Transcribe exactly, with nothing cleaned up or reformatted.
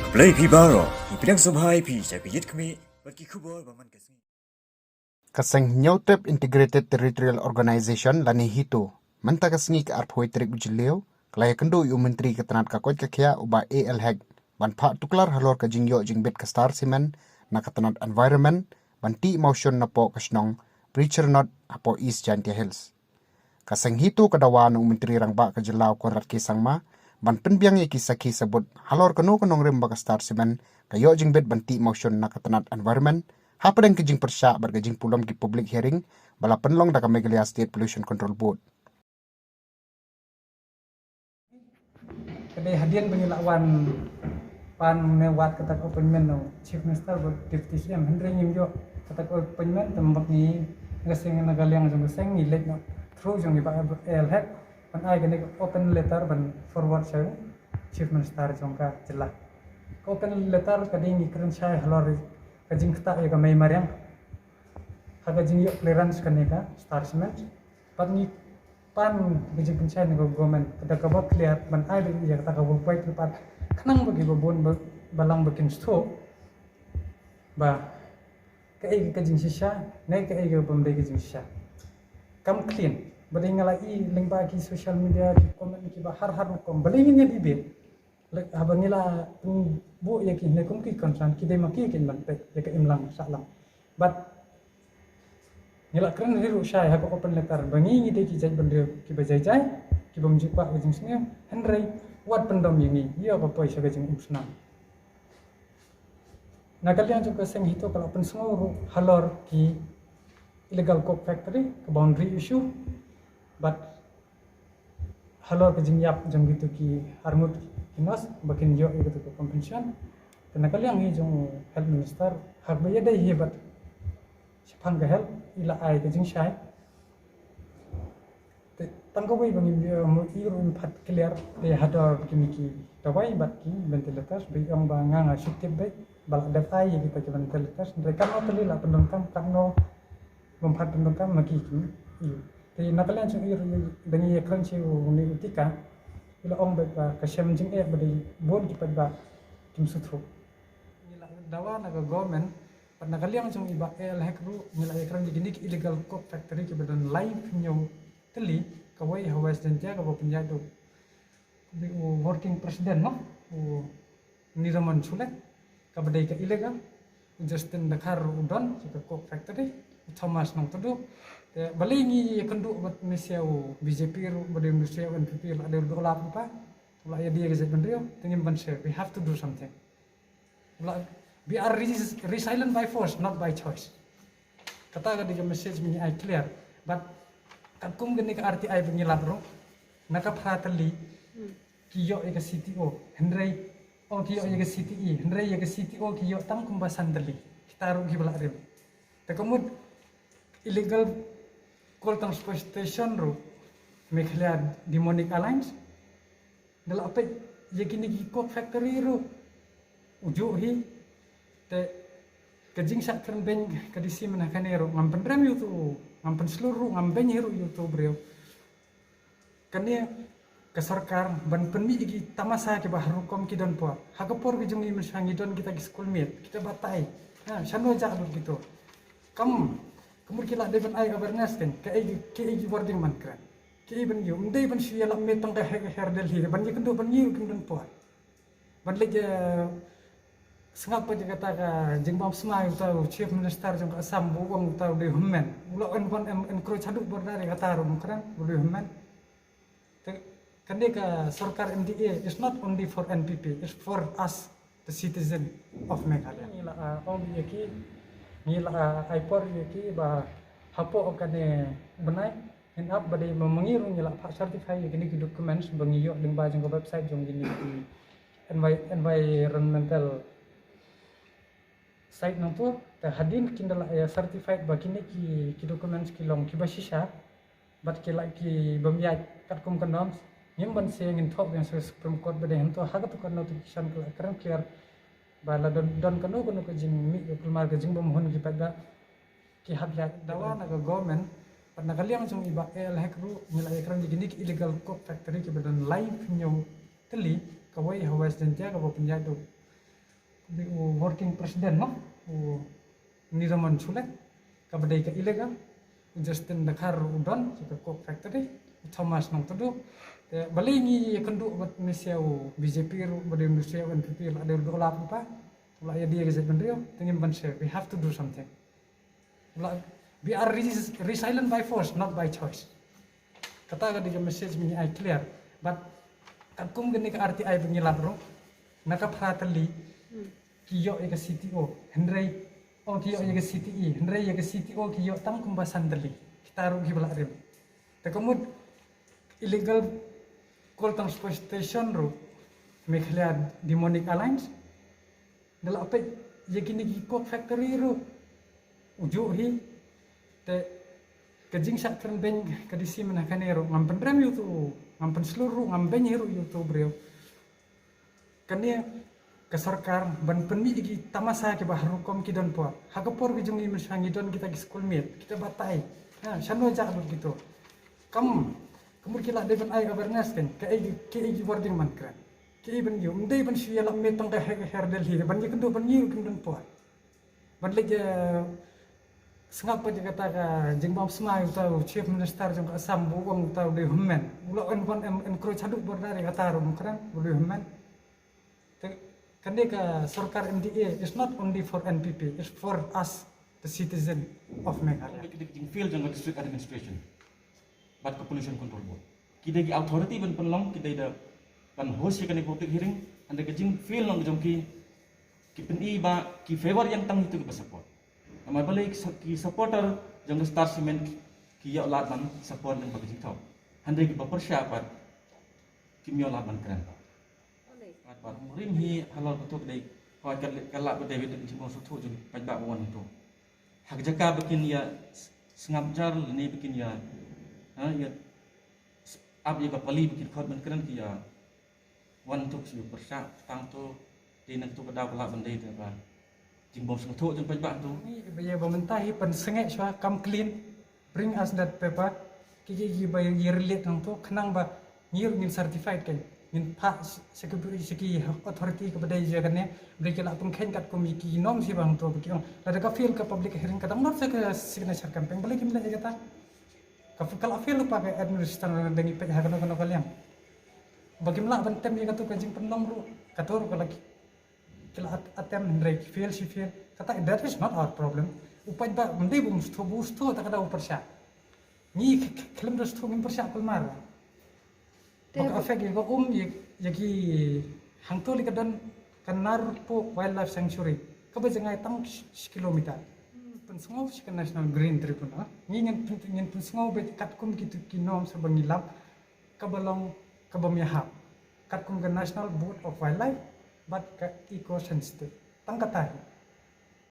Blei phi baroh, ngi pdiang sngewbha ïa phi sha ka Ïit Khmih bad ki khubor ba man ka sngi. Ka Seng Hynñiewtrep Integrated Territorial Organization lane HITO mynta ka sngi ka arphew tarik u Jylliew ka la ïakynduh ïa u Myntri ka tnat ka koit ka khiah u Bah A L Hek ban phah tuklar halor ka jingïoh jingbit ka Star Cement na ka tnat Environment ban tih mawshun napoh ka shnong Bridgernot hapoh East Jaintia Hills. Ka Seng HITO ka dawa na u Myntri Rangbah ka Jylla u Conrad K Sangma ban pynbiang ïa ki sakhi sabut halor kano ka nongrim ba ka Star Cement ka ïoh jingbit ban tih mawshun na ka tnat Environment hapdeng ka jingpyrshah bad ka jingpulom ki public hearing ba la pynlong da ka Meghalaya State Pollution Control Board. Ka dei hadien ba ngi la wan pan ne wad kata ka appointment na u Chief Minister bad Deputy C M, hynrei ngim ïoh kata ka appointment, te mynba ngi, na ka seng, na ka liang jong ka seng, ngi leit noh through jong i Bah A L Hek ban ai kane ka open letter ban forward sha u Chief Minister jong ka jylla. Ka open letter ka dei ngi kren shai halor ka jingktah ïa ka mei mariang ha ka jingïoh clearance kane ka Star Cement. Bad ngi pan ka jingpynshai na ka government da kaba clear ban ai da ïa kata ka work paper khnang ba kiba bun ba, balang ba kin sngewthuh ba kaei ka jingshisha ne kaei ka bym dei ka jingshisha. Kam clean. Ba dei nga la i lyngba ki social media ki comment kiba har har rukom, balei ngin ïa debate. Leh, haba ngi la pynbuh ïa ki ne kum ki concern, ki dei ma ki kin ban peit ïa ka imlang sahlang. Bad ngi la kren ri ruh shai ha ka open letter ba ngi ngi dei ki jaitbynriew kiba jai jai, kiba ym ju kwah ka jingsniew, hynrei wat pyndom ïa ngi ïa ka poi sha ka jingumsnam. Na ka liang jong ka Seng HITO ka la pynsngew ruh halor ki illegal coke factory, ka boundary issue, bad halor ka jingïap jong kitu ki arngut ki nurse ba kin ïoh ïa kitu ki compensation. Te na ka liang hi jong u Health Minister, haba ïadei hi bad shaphang ka health, i la ai ka jingshai. Te tang kawei ba ngim ïoh, mo, i ruh im pat clear te hador kine ki dawai bad ki ventilators, ba i ong ba nga nga shu tip beit ba la dep ai ïa kita ki ventilators, hynrei katno tylli la pyndonkam, katno bym pat pyndonkam, ma ki kim ïoh. Te na ka liang jong i ruh, da ngi ïakren sha une u Tika, i la ong beit ba ka shem jingeh ba dei bun ki paidbah kim sngewthuh. Ngi la dawa na ka government, bad na ka liang jong i Bah A L Hek ruh ngi la ïakren ïa kine ki illegal coke factory kiba don laiphew hynñiew tylli, kawei ha West Jaintia kaba pynïaid da u working president, no, u Nidaman Sule, kaba dei ka illegal. U Justin Dkhar ruh u don ïa ka coke factory, u Thomas Nongtdu. Te balei ngi ïakynduh bad, mynsiem u B J P ruh, ba dei mynsiem u N P P, la dei u dei u lap ruh pa, u la ïadei ïa ka jaitbynriew, te ngim ban share, we have to do something. La, we are re-, resilient by force, not by choice. Kata ka dei ka message ba ngi ai clear. But katkum kane ka R T I ba ngi lap ruh, na ka phra tylli ki ïoh ïa ka C T O, hynrei, oh, ki ïoh ïa ka C T E, hynrei ïa ka C T O ki ïoh tang kumba san tylli. Kita ruh kiba la rim. Te ka mut illegal coal transportation ruh, Meghalaya Demonic Alliance, da la peit ïa kine ki coke factory ruh u juh hi. Te ka jingshah kren beiñ ka D C mynta kane ruh ngam pynrem ïa uto, ngam pynshlur ruh, ngam beiñ hi ruh ïa uto briew. Kane ka sorkar ban pynmih ïa ki tamasa kiba har rukom ki don por. Ha ka por ka jong ngi mynshuwa ngi don kita ki school mate, kita batai. Ha, shano jah lut kito. Kam, ka mut ki la dei ban ai awareness kan, kaei, kaei ki wording ban kren. Kaei ban ïoh, ym dei ban shu ïalap mih tang ka her, her Delhi, ban ïakynduh ban ïoh kim don por. Ban leit, eh, sngap pat ïa kata ka jingbam smai uta u Chief Minister jong ka Assam, ba u ong uta u dei hynmen. U la en, en, encourage haduh border ïa kata ruh, ym kren, u dei hynmen. Te kane ka sorkar M D A is not only for N P P, it's for us, the citizen of Meghalaya. Ngi la, ah, ong ïa ki, ngi la, ah, ai por ïa ki ba hapoh kane u bnai, ngin ap ba dei ma ngi ruh ngi la phah certify ïa kine ki documents ba ngi ïoh lyngba jong ka website jong kine ki envi-, environmental site nangto, te hadien kin da la ïa certified ba kine ki, ki documents ki long kiba shisha, bad ki la ki bym ïaid katkum ka norms, ngim ban shu ngin thoh biang sha Supreme Court ba dei hangto ha kato ka notification ka la kren clear ba la don, don kano kano ka jingmih ka kulmar ka jingbymhun ki paidbah ki hap ïaid. Dawa na ka government, bad na ka liang jong i Bah A L Hek ruh ngi la ïakren ïa kine ki illegal coke factory kiba don laiphew hynñiew tylli, kawei ha West Jaintia kaba pynïaid da u Dei u working president, no, u Nidaman Chule, kaba dei ka illegal, u Justin Dkhar u don sha ka coke factory, u Thomas Nongtdu. Te balei ngi ïakynduh bad u N P P ruh, ba dei u N P P ruh, la dei u Dola Pumpa, u la ïadie ka jaitbynriew, te ngim ban share, we have to do something. La, we are re-, resilient by force, not by choice. Kata ka dei ka message mynta ai clear. But katkum kane ka R T I ba ngi lap ruh, na ka phra tylli ki ïoh ïa ka C T O, hynrei, oh, ki ïoh ïa ka C T E, hynrei ïa ka C T O ki ïoh tang kumba san tylli. Kita ruh kiba la rim. Te ka mut illegal coal transportation ruh, Meghalaya Demonic Alliance, da la peit ïa kine ki coke factory ruh u juh hi. Te ka jingshah kren beiñ ka D C mynta kane ruh ngam pynrem ïa uto, ngam pynshlur ruh, ngam beiñ hi ruh ïa uto briew. Kane ka sorkar ban pynmih ïa ki tamasa kiba har rukom ki don por. Ha ka por ka jong ngi mynshuwa ngi don kita ki school mate, kita batai. Ha, shano jah lut kito. Kam, ka mut ki la dei ban ai awareness kan, kaei, kaei ki wording ban kren. Kaei ban ïoh, ym dei ban shu ïalap mih tang ka her, her Delhi, ban ïakynduh ban ïoh kin don por. Ban leit, eh, sngap pat ïa kata ka jingbam smai uta u Chief Minister jong ka Assam ba u ong uta u dei u hynmen. U la en, en, encroach haduh border ïa kata ruh, ym kren, u dei u hynmen. Te kane ka sorkar M D A is not only for N P P, it's for us, the citizen of Meghalaya. Ki dei ki jingfail jong ka district administration bad ka pollution control board. Ki dei ki authority ban pynlong, ki dei da ban host ïa kane ka public hearing, hynrei ka jingfail long jong ki, ki pyni ba ki favour ïa tang kito kiba support. Namar balei ki sa-, ki supporter jong ka Star Cement ki, ki ïoh lad ban support jong ka jingthoh, hynrei kiba pyrshah pat kim ïoh lad ban kren. Pat, pat rim hi halor kito ki dei, hooid, ka, ka lah ba dei ka jingbym sngewthuh jong paidbah ba wan hangto. Ha ka jaka ba kin ïa s-, sngap jar lane ba kin ïa, ha, ïa s-, ap ïa ka pali ba kin khot ban kren, ki ïa wan hangto shu pyrshah tang to. Te na kato ka daw ka lah ban dei da ka jingbym sngewthuh jong paidbah hangto. Ïa ba mynta hi pynsngewsih shuwa, come clean. Bring us that paper. Ki, ki, kiba ïa relate hangto, khnang ba ngi ruh ngin certified, kan ngin phah sha ki, sha ki authority kaba dei jong kane, ba ki lah pynkheiñ katkum ki norms hi ba hangto ba ki ong. Lada ka fail ka public hearing, ka dang don sa ka signature campaign, balei kim leh ïa kata? Ka, ka la fail lypa ka administration, da ngi peit ha kano kano ka liang. Ba kim lah ban tem ïa kato ka jingpynlong ruh, kato ruh ka la ki, ki la at-, attempt, hynrei ki fail shi fail. Kata, that is not our problem. U paidbah ym dei ba um sngewthuh, ba u sngewthuh ta ka daw u pyrshah. Ngi k-, k-, khlem da sngewthuh ngim pyrshah kulmar. Ba ka affect ïa ka um, ïa, ïa ki, hangto lei ka don ka Narpuh Wildlife Sanctuary, kaba jngai tang shi, shi kilometer. Pynsngew shi ka National Green Tribunal. Ngi ngin pyn-, ngin pynsngew beit katkum kito ki norms ba ngi lap, kaba long, kaba ym ïahap, katkum ka National Board of Wildlife bad ka Eco Sensitive. Tang kata hi.